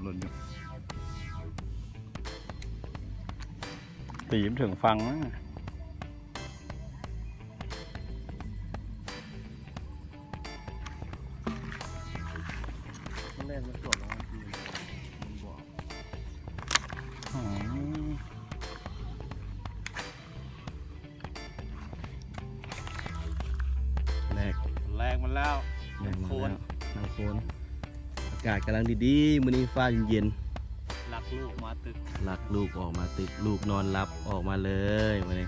ຫຼົ່ນຢູ່ ຕີມນເຖິງຝັ່ງນະ. ແລກມັນຈອດລົງມາ ອືມ ແລກ ແລກມາແລ້ວ ແລກມາແລ້ວ ນ້ຳໂຄນ ນ້ຳໂຄນ. ອາກາດກຳລັງດີໆ ມື້ນີ້ຟ້າເຢັນໆ. ລັກລູກມາຕຶກ ລັກລູກອອກມາຕຶກ ລູກນອນຫຼັບອອກມາເລີຍມື້ນີ້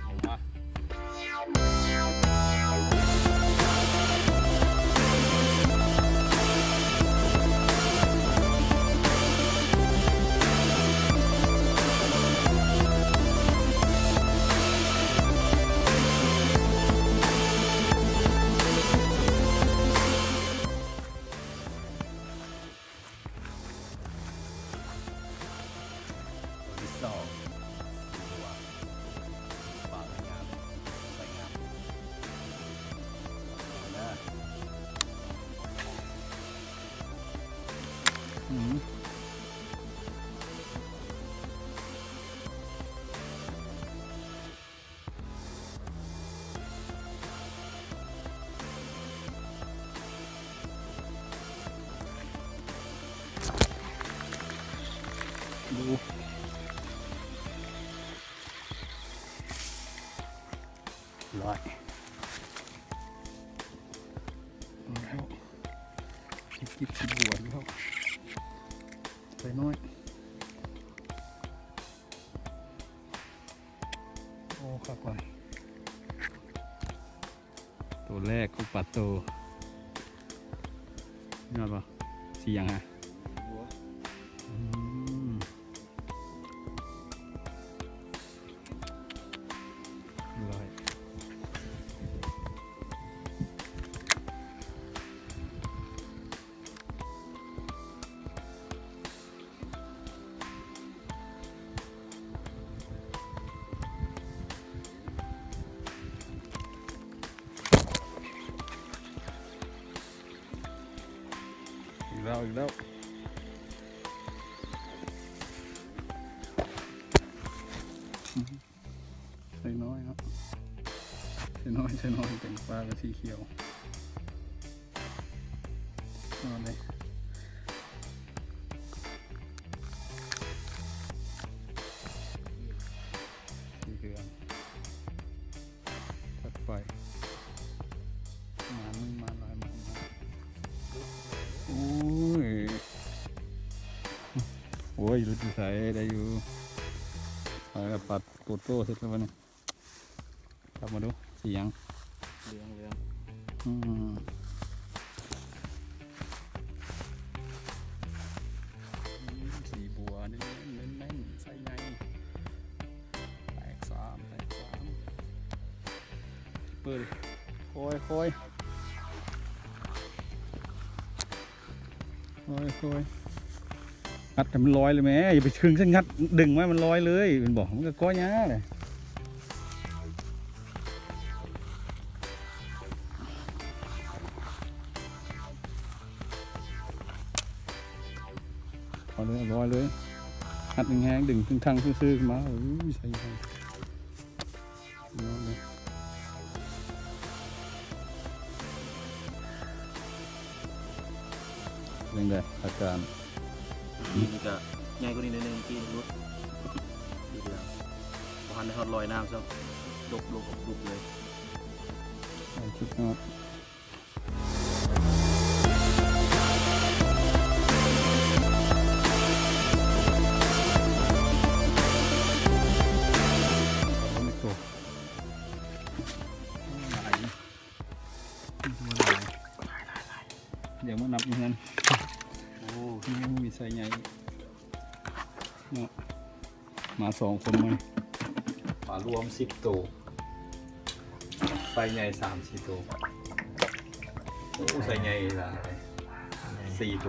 ອອກມາ. ຕົວທີສອງ ສີບົວ ປາງາມເລີຍ ສວຍງາມ ເດີ ອືມ. ດູ ຮ້ອຍ ແລ້ວ ເກັບ ເກັບສີບົວແລ້ວ ໄປໜ້ອຍ. ໂອ້ ຄັກຫຼາຍ ໂຕແລກຂອງປາໂຕ ຍອດບໍ່? ສີຫຍັງຫະ? ບົວ ອືມ ຮ້ອຍ. ອີກແລ້ວ ອີກແລ້ວ ໃສ່ນ້ອຍເນາະ ໃສ່ນ້ອຍ ໃສ່ນ້ອຍ ແຕງກວາກັບສີຂຽວ ເອົາເລີຍ ສີເຫຼືອງ ຖັດໄປ ມາໜຶ່ງ ມາຫຼາຍ ມາ ມາ ໂອ້ຍ ໂອ້ຍ ຫຼຸດຢູ່ໃສ ໄດ້ຢູ່ ໄປລະ ປັດໂຕໂຕ້ເສັດແລ້ວບັດນີ້ ຈັບມາດູ ສີຫຍັງ? ເຫຼືອງ ເຫຼືອງ ອືມ ອືມ ສີບົວ ເນັ້ນໆ ເນັ້ນໆ ໄຊໃຫຍ່ ແຕກສາມ ແຕກສາມ ເປີດ ຄ່ອຍໆ ຄ່ອຍໆ ງັດໃຫ້ມັນລອຍເລີຍແມ້ ຢ່າໄປເຖິງຊັ້ນ ງັດດຶງໄວ້ມັນລອຍເລີຍ ແມ່ນບໍ່? ມັນກໍເກາະຍາກເດ. ເອົາເລີຍ ເອົາລອຍເລີຍ ອັດແຮງໆ ດຶງເທິງທັງຊື່ໆ ຂຶ້ນມາ ໂອ້ຍ ໃສ່ ສຸດຍອດເລີຍ ເປັນຈັ່ງໃດອາການ? ນີ້ກະໃຫຍ່ກວ່ານີ້ໜ້ອຍໜຶ່ງ ກີ້ຫຼຸດ ບໍ່ທັນໄດ້ຮອດລອຍນ້ຳຊ້ຳ ຈົບລົງກັບດຸບເລີຍ ສຸດຍອດ. ຫຼາຍ ຕົວຫຼາຍ ຫຼາຍໆໆ ດຽວມານັບຢູ່ເຮືອນ ໂອ້ ມີໄຊໃຫຍ່ເນາະ. ມາສອງຄົນມື້ນີ້ ປາລວມສິບໂຕ ໄຊໃຫຍ່ສາມສີ່ໂຕ ໂອ້ ໄຊໃຫຍ່ຫຼາຍ ສີ່ໂຕ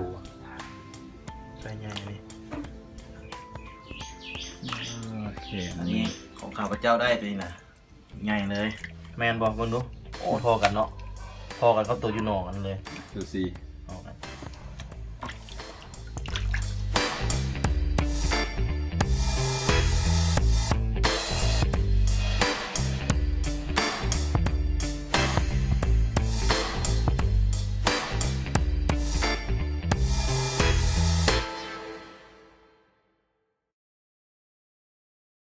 ໄຊໃຫຍ່ນີ້ ໂອເຄ ອັນນີ້ຂອງຂ້າພະເຈົ້າໄດ້ຕົວນີ້ນະ ໃຫຍ່ເລີຍ ແມ່ນບໍ່? ເບິ່ງດູ ໂອ້ ທໍ່ກັນເນາະ ທໍ່ກັນກັບໂຕຢູ່ໜອງຫັ້ນເລີຍ ສູສີ